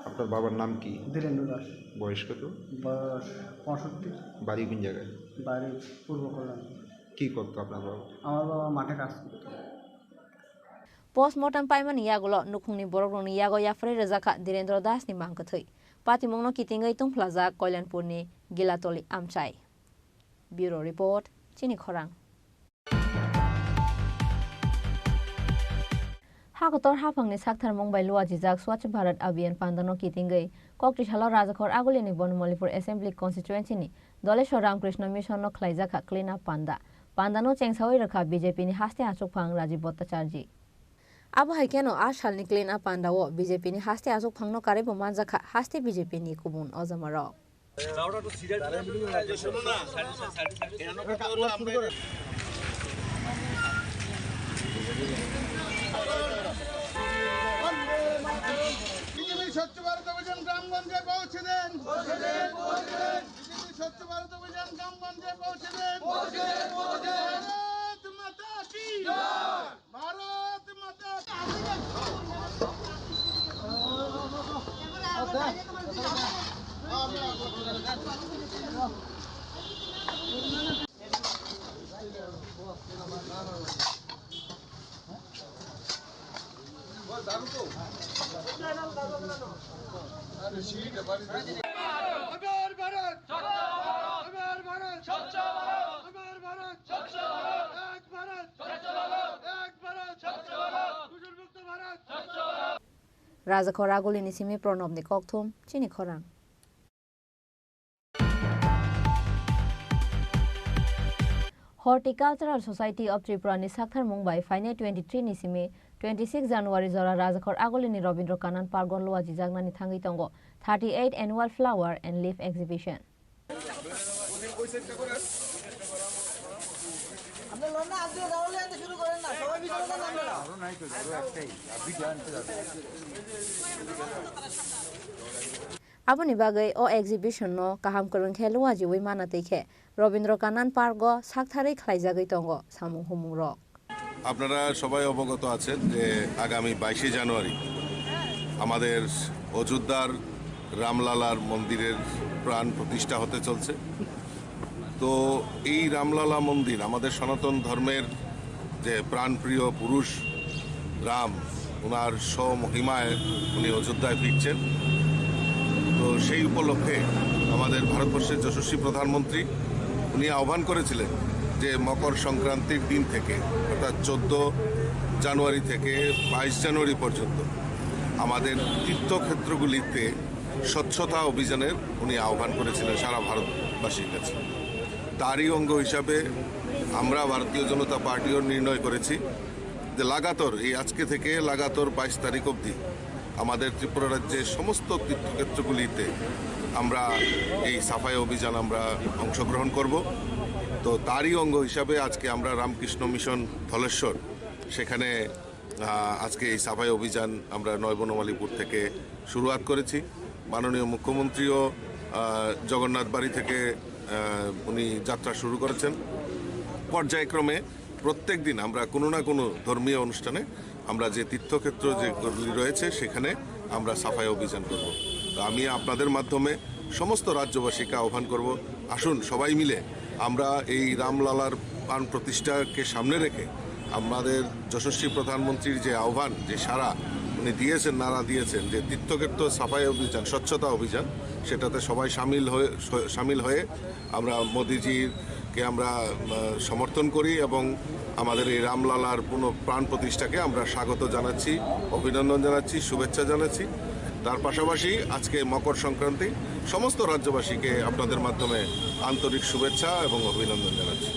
আপনার বাবার নাম কি? ধীরেন্দ্র দাস। বয়স কত? বয়স পঁয়ষট্টি। বাড়ি কোন জায়গায়? বাড়ি পূর্ব কল্যাণ। কি করতো আপনার বাবা? আমার বাবা মাঠে কাজ করতো। Postmortem paimani yagulo nukhungni borokrokni yago yapharwi rwjakha Dhirendra Das ni mangkwthwi. Patimungno kitingwi tungphlajak Koilanpurni Gilatoli amchai. Bureau Report, Chini Khorang. Hakotor haphangni saktharmung bai luajijak Swachh Bharat Abhiyan pandano kitingwi koktwi salo Rajakhor Agulini Bonmolipur Assembly Constituency ni Doleshwar Ramkrishna Mission no khlaijakha clean up panda. Pandano chengsawi rwkha B J P ni haste achukphang Rajiv Bhattacharjee. Abo hai kheno a salni clean up pandao B J P ni haste achukphangno karwibo manjakha haste B J P ni kubun ojamarok. BJP স্বচ্ছ ভারত অভিযান গ্রামগঞ্জে পৌঁছে দেন। বিজেপি স্বচ্ছ ভারত অভিযান গ্রামগঞ্জে পৌঁছে দেন। ভারত মাতা কি? ভারত মাতা। Rajakhor Agulini simi Pranobni kokthum, Chini Khorang. Horticultural Society of Tripura ni saktharmung bai phainai twenty three ni simi twenty six January jora Rajakhor Agulini Rabindra Kannan Park o luajijaknani thangwi tongo thirty eight Annual Flower and Leaf Exhibition. Aboni bagwi o exhibition no kaham kwrwng khe luajiwi mana twi khe Rabindra Kannan Park o saktharwi khlaijagwi tongo samung humung rok. আপনারা সবাই অবগত আছেন যে আগামী বাইশে জানুয়ারি আমাদের অযোধ্যার রামলালার মন্দিরের প্রাণ প্রতিষ্ঠা হতে চলছে। তো এই রামলালা মন্দির আমাদের সনাতন ধর্মের যে প্রাণপ্রিয় পুরুষ রাম, ওনার স্বমহিমায় উনি অযোধ্যায় ফিরছেন। তো সেই উপলক্ষে আমাদের ভারতবর্ষের যশস্বী প্রধানমন্ত্রী উনি আহ্বান করেছিলেন যে মকর সংক্রান্তির দিন থেকে, অর্থাৎ চোদ্দ জানুয়ারি থেকে বাইশ জানুয়ারি পর্যন্ত আমাদের তীর্থক্ষেত্রগুলিতে স্বচ্ছতা অভিযানের উনি আহ্বান করেছিলেন সারা ভারতবাসীর কাছে। তারই অঙ্গ হিসাবে আমরা ভারতীয় জনতা পার্টিও নির্ণয় করেছি যে লাগাতার, এই আজকে থেকে লাগাতার বাইশ তারিখ অবধি আমাদের ত্রিপুরা রাজ্যের সমস্ত তীর্থক্ষেত্রগুলিতে আমরা এই সাফাই অভিযান আমরা অংশগ্রহণ করব। তো তারই অঙ্গ হিসাবে আজকে আমরা রামকৃষ্ণ মিশন ধলেশ্বর, সেখানে, আহ, আজকে এই সাফাই অভিযান আমরা নয় বনমালীপুর থেকে শুরুয়াত করেছি। মাননীয় মুখ্যমন্ত্রীও, আহ, জগন্নাথ বাড়ি থেকে, আহ, উনি যাত্রা শুরু করেছেন। পর্যায়ক্রমে প্রত্যেক দিন আমরা কোনো না কোনো ধর্মীয় অনুষ্ঠানে আমরা যে তীর্থক্ষেত্র যেগুলি রয়েছে সেখানে আমরা সাফাই অভিযান করব। তো আমি আপনাদের মাধ্যমে সমস্ত রাজ্যবাসীকে আহ্বান করব, আসুন সবাই মিলে আমরা এই রামলালার প্রাণ প্রতিষ্ঠাকে সামনে রেখে আমাদের যশস্বী প্রধানমন্ত্রীর যে আহ্বান, যে সাড়া উনি দিয়েছেন, নারা দিয়েছেন যে তীর্থক্ষেত্র সাফাই অভিযান, স্বচ্ছতা অভিযান, সেটাতে সবাই সামিল হয়ে, সামিল হয়ে আমরা মোদিজিকে আমরা, আহ, সমর্থন করি এবং আমাদের এই রামলালার পুনঃ প্রাণ প্রতিষ্ঠাকে আমরা স্বাগত জানাচ্ছি, অভিনন্দন জানাচ্ছি, শুভেচ্ছা জানাচ্ছি। তার পাশাপাশি আজকে মকর সংক্রান্তি, সমস্ত রাজ্যবাসীকে আপনাদের মাধ্যমে আন্তরিক শুভেচ্ছা এবং অভিনন্দন জানাচ্ছি।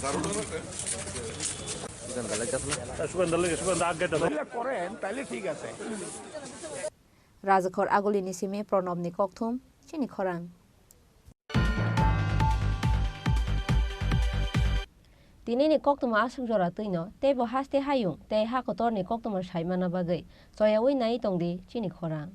দারুণ হলো এটা। সুগন্ধা লাগে, সুগন্ধা আগে দাও। যদি করেন, তাহলে ঠিক আছে। Rajakhor Agulini simi Pranobni kokthum, chini khorang. Tinini koktwma aswk jora twino, teibo haste hayung tei ha kotorni koktwma saimana bagwi choyaui nai tongdi chini khorang.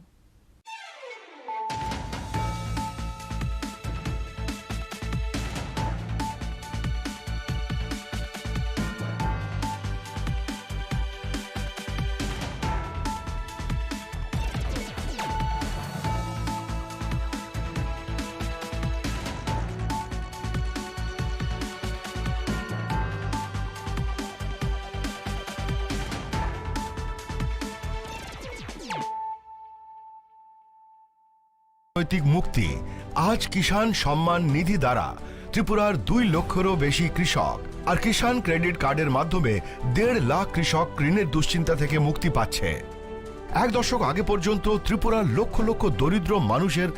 রাজনৈতিক মুক্তি। আজ কিষাণ সম্মান নিধি দ্বারা ত্রিপুরার দুই লক্ষেরও বেশি কৃষক আর কিষাণ ক্রেডিট কার্ডের মাধ্যমে দেড় লাখ কৃষক ঋণের দুশ্চিন্তা থেকে মুক্তি পাচ্ছে। এক দশক আগে পর্যন্ত ত্রিপুরার লক্ষ লক্ষ দরিদ্র মানুষের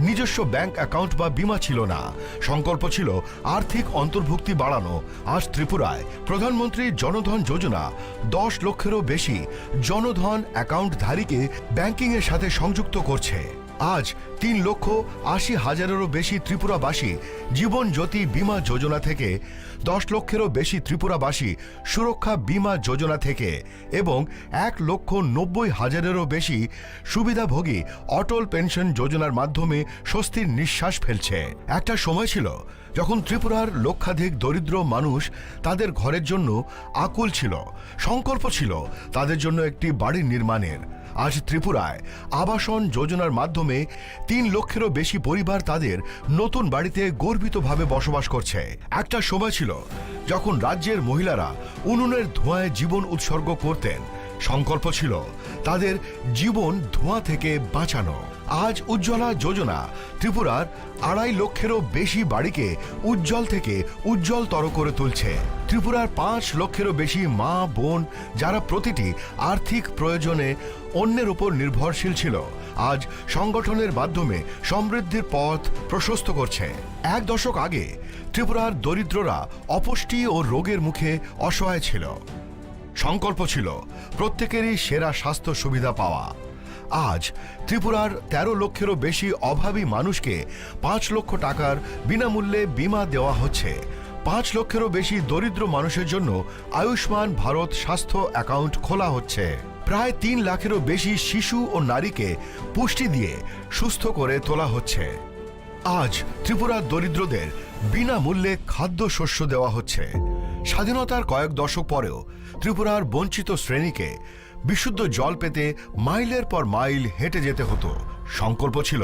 নিজস্ব ব্যাংক অ্যাকাউন্ট বা বীমা ছিল না। সংকল্প ছিল আর্থিক অন্তর্ভুক্তি বাড়ানো। আজ ত্রিপুরায় প্রধানমন্ত্রী জনধন যোজনা দশ লক্ষেরও বেশি জনধন অ্যাকাউন্টধারীকে ব্যাংকিংয়ের সাথে সংযুক্ত করছে। আজ তিন লক্ষ আশি হাজারেরও বেশি ত্রিপুরাবাসী জীবন জ্যোতি বীমা যোজনা থেকে, দশ লক্ষেরও বেশি ত্রিপুরাবাসী সুরক্ষা বীমা যোজনা থেকে এবং এক লক্ষ নব্বই হাজারেরও বেশি সুবিধাভোগী অটল পেনশন যোজনার মাধ্যমে স্বস্তির নিঃশ্বাস ফেলছে। একটা সময় ছিল যখন ত্রিপুরার লক্ষাধিক দরিদ্র মানুষ তাদের ঘরের জন্য আকুল ছিল, সংকল্প ছিল তাদের জন্য একটি বাড়ি নির্মাণের। আজ ত্রিপুরায় আবাসন যোজনার মাধ্যমে তিন লক্ষেরও বেশি পরিবার তাদের নতুন বাড়িতে গর্বিতভাবে বসবাস করছে। একটা সময় ছিল যখন রাজ্যের মহিলারা উনুনের ধোঁয়ায় জীবন উৎসর্গ করতেন। সংকল্প ছিল তাদের জীবন ধোঁয়া থেকে বাঁচানো। আজ উজ্জ্বলা যোজনা ত্রিপুরার আড়াই লক্ষেরও বেশি বাড়িকে উজ্জ্বল থেকে উজ্জ্বলতর করে তুলছে। ত্রিপুরার পাঁচ লক্ষেরও বেশি মা বোন, যারা প্রতিটি আর্থিক প্রয়োজনে অন্যের উপর নির্ভরশীল ছিল, আজ সংগঠনের মাধ্যমে সমৃদ্ধির পথ প্রশস্ত করছে। এক দশক আগে ত্রিপুরার দরিদ্ররা অপুষ্টি ও রোগের মুখে অসহায় ছিল। সংকল্প ছিল প্রত্যেকেরই সেরা স্বাস্থ্য সুবিধা পাওয়া। আজ ত্রিপুরার তেরো লক্ষেরও বেশি অভাবী মানুষকে পাঁচ লক্ষ টাকার বিনামূল্যে বীমা দেওয়া হচ্ছে। পাঁচ লক্ষেরও বেশি দরিদ্র মানুষের জন্য আয়ুষ্মান ভারত স্বাস্থ্য অ্যাকাউন্ট খোলা হচ্ছে। প্রায় তিন লাখেরও বেশি শিশু ও নারীকে পুষ্টি দিয়ে সুস্থ করে তোলা হচ্ছে। আজ ত্রিপুরার দরিদ্রদের বিনামূল্যে খাদ্যশস্য দেওয়া হচ্ছে। স্বাধীনতার কয়েক দশক পরেও ত্রিপুরার বঞ্চিত শ্রেণীকে বিশুদ্ধ জল পেতে মাইলের পর মাইল হেঁটে যেতে হতো। সংকল্প ছিল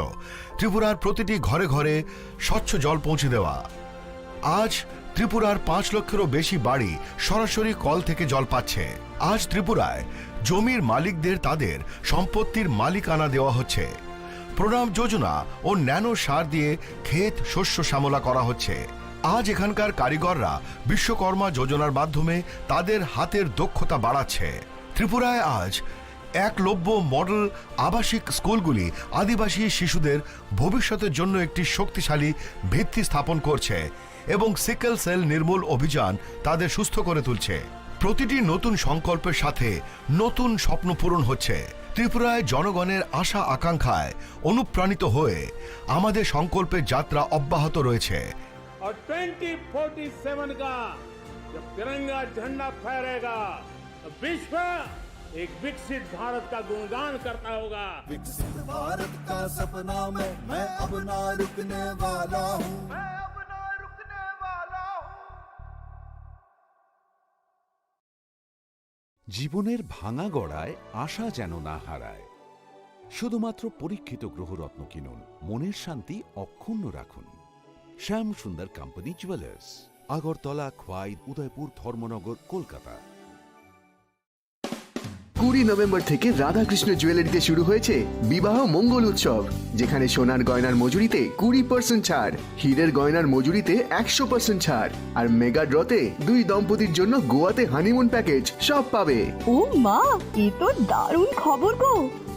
ত্রিপুরার প্রতিটি ঘরে ঘরে স্বচ্ছ জল পৌঁছে দেওয়া। আজ ত্রিপুরার পাঁচ লক্ষেরও বেশি বাড়ি সরাসরি কল থেকে জল পাচ্ছে। আজ ত্রিপুরায় জমির মালিকদের তাদের সম্পত্তির মালিকানা দেওয়া হচ্ছে। প্রণাম যোজনা ও ন্যানো সার দিয়ে ক্ষেত শস্য শ্যামলা করা হচ্ছে। আজ এখানকার কারিগররা বিশ্বকর্মা যোজনার মাধ্যমে তাদের হাতের দক্ষতা বাড়াচ্ছে। ত্রিপুরায় আজ একলব্য মডেল আবাসিক স্কুলগুলি আদিবাসী শিশুদের ভবিষ্যতের জন্য একটি শক্তিশালী ভিত্তি স্থাপন করছে এবং সিকেল সেল নির্মূল অভিযান তাদের সুস্থ করে তুলছে। প্রতিটি নতুন সংকল্পের সাথে নতুন স্বপ্ন পূরণ হচ্ছে। ত্রিপুরায় জনগণের আশা আকাঙ্ক্ষায় অনুপ্রাণিত হয়ে আমাদের সংকল্পের যাত্রা অব্যাহত রয়েছে। और ट्वेंटी फ़ोर्टी सेवन का जब तिरंगा झंडा फहरेगा, तो विश्व एक विकसित भारत का गुणगान करता होगा। विकसित भारत का सपना मैं, मैं अब ना रुकने वाला हूँ। मैं अब ना रुकने वाला हूँ। জীবনের ভাঙা গড়ায় আশা যেন না হারায়। শুধুমাত্র পরীক্ষিত গ্রহরত্ন কিনুন, মনের শান্তি অক্ষুণ্ণ রাখুন। শ্যাম সুন্দর কোম্পানি জুয়েলার্স, আগরতলা, খোয়াই, উদয়পুর, ধর্মনগর, কলকাতা। কুড়ি নভেম্বর থেকে রাধাকৃষ্ণ জুয়েলারিতে শুরু হয়েছে বিবাহ মঙ্গল উৎসব, যেখানে সোনার গয়নার মজুরিতে কুড়ি পার্সেন্ট ছাড়, হীরের গয়নার মজুরিতে একশো পার্সেন্ট ছাড়, আর মেগা ড্রতে দুই দম্পতির জন্য গোয়াতে হানিমুন প্যাকেজ, সব পাবে। ও মা, এ তো দারুণ খবর গো।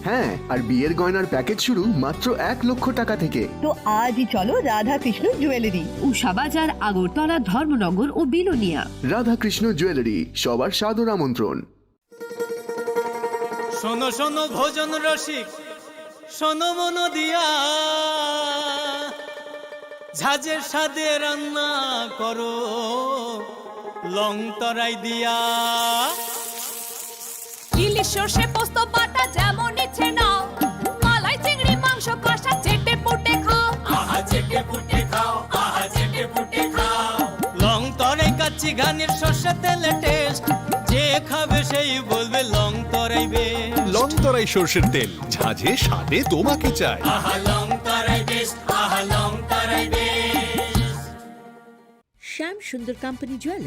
হ্যাঁ, আর বিয়ের গয়নার প্যাকেজ শুরু মাত্র এক লক্ষ টাকা থেকে। তো আজই চলো রাধাকৃষ্ণ জুয়েলারি, উষাবাজার, আগরতলা, ধর্মনগর ও বিলোনিয়া। রাধাকৃষ্ণ জুয়েলারি, সবার সাদর আমন্ত্রণ। শোনো শোনো ভোজন রসিক, শোনো মন দিয়া, ঝাঁঝের স্বাদে রান্না করো লং তরাই দিয়া। ইলিশ সর্ষে পোস্ত বাটা যেমন ইচ্ছে নাও, মালাই চিংড়ি মাংস কষা চেটে পুটে খাও। আহা চেটে পুটে খাও, আহা চেটে পুটে খাও। লং তরাই কাচ্চি ঘানির সর্ষে তেলে টেস্ট, যে খাবে সেই বলবে লং তরাই বেস্ট। লং তরাই সর্ষের তেল, ঝাঁঝে স্বাদে তোমাকে চাই। আহা লং তরাই বেস্ট, আহা লং তরাই বেস্ট। শ্যাম সুন্দর কোম্পানি জুয়েলার্স।